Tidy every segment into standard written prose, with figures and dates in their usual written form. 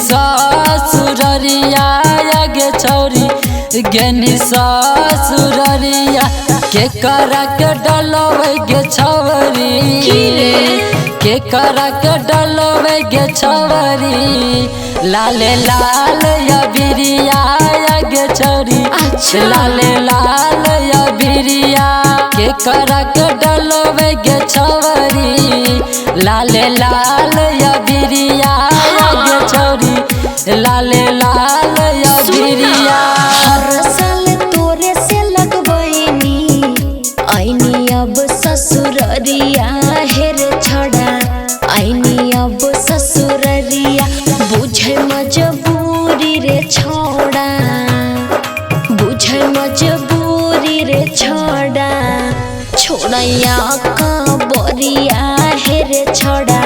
ससुररिया गे छौरी गेनी ससुररिया के करा के डलबै गे छौरी के करा के डलबै गे छौरी लाले लाल अबिरिया गे छौरी लाले लाल अबिरिया के करा के डलबै गे छौरी लाले लाल अबिरिया गे छौरी लाले लाल अबिरिया। हर साल तोरे से लगबैनी ऐनी अब ससुररिया हेर छड़ा ऐनी अब ससुररिया बुझे मजबूरी रे छोड़ा बुझे मजबूरी रे छोड़ा छोड़ैया कबरिया हेर छोड़ा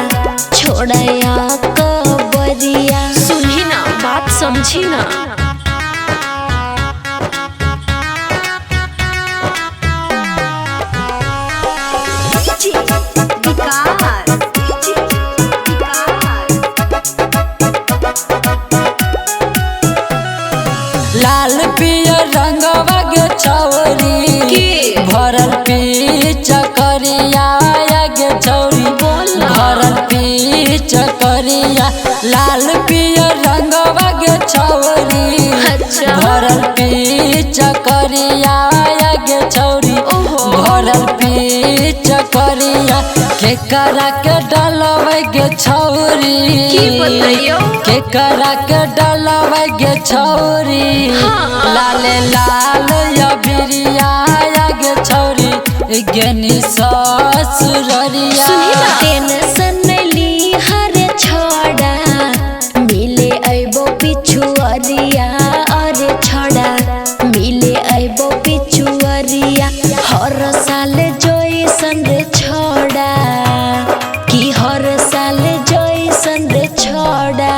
छोड़ैया कबरिया। सुनही ना बात समझी ना। लाल पियर रंगवा गे छौरी भरल पीच करिया गे छौरी भरल पीच करिया लाल पियर रंगवा गे छौरी भरल पीच करिया गे छौरी भरल पीच करिया के करा के डलबै गे छौरी के करा के डलबै गे छौरी लाले लाल अबिरिया गे छौरी गेनी ससुररिया। टेंशन ली हर छोड़ा मिले अइबो पिछुअरिया अरे छोड़ा मिले अइबो पिछुअरिया हर साल जइसन रे छोड़ा कि हर साल जइसन रे छोड़ा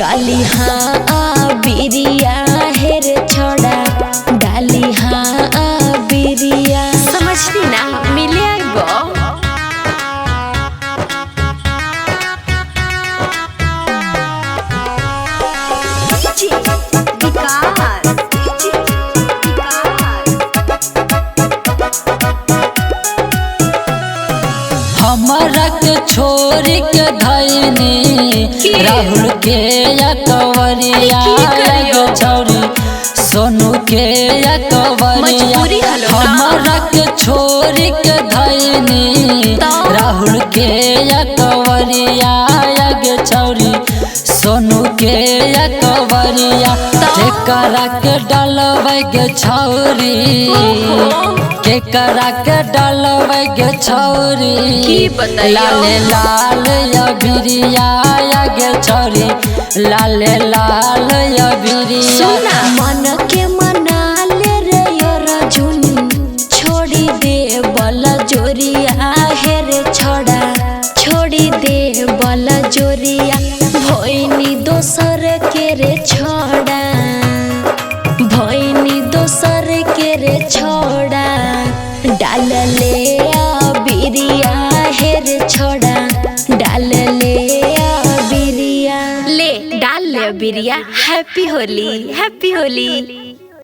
डाली हाँ बिरिया हेर छोड़ा डाली हाँ बिरिया। समझती ना मिले आइबो। हमरा के छोरी के धैनी राहुल के कवरिया गे छौरी सोनू के कवरिया हमरा के छोरी के धैनी राहुल के कवरिया गे छौरी सोनू के कवरिया के करा के डलबै गे छौरी के करा के डलबै गे छौरी लाले लाल अबिरिया गे छौरी लाले लाल अबिरिया। मन के मना ले रे अर्जुन छोड़ी दे बल जोरिया हेर छोड़ा छोड़ी दे बल जोरिया भैनी दोसर के रे छोड़ा भैनी दोसर के रे छोड़ा डाल ले अबिरिया हेर छोड़ा डाल ले अबिरिया ले डाल ले अबिरिया। Happy Holi happy Holi.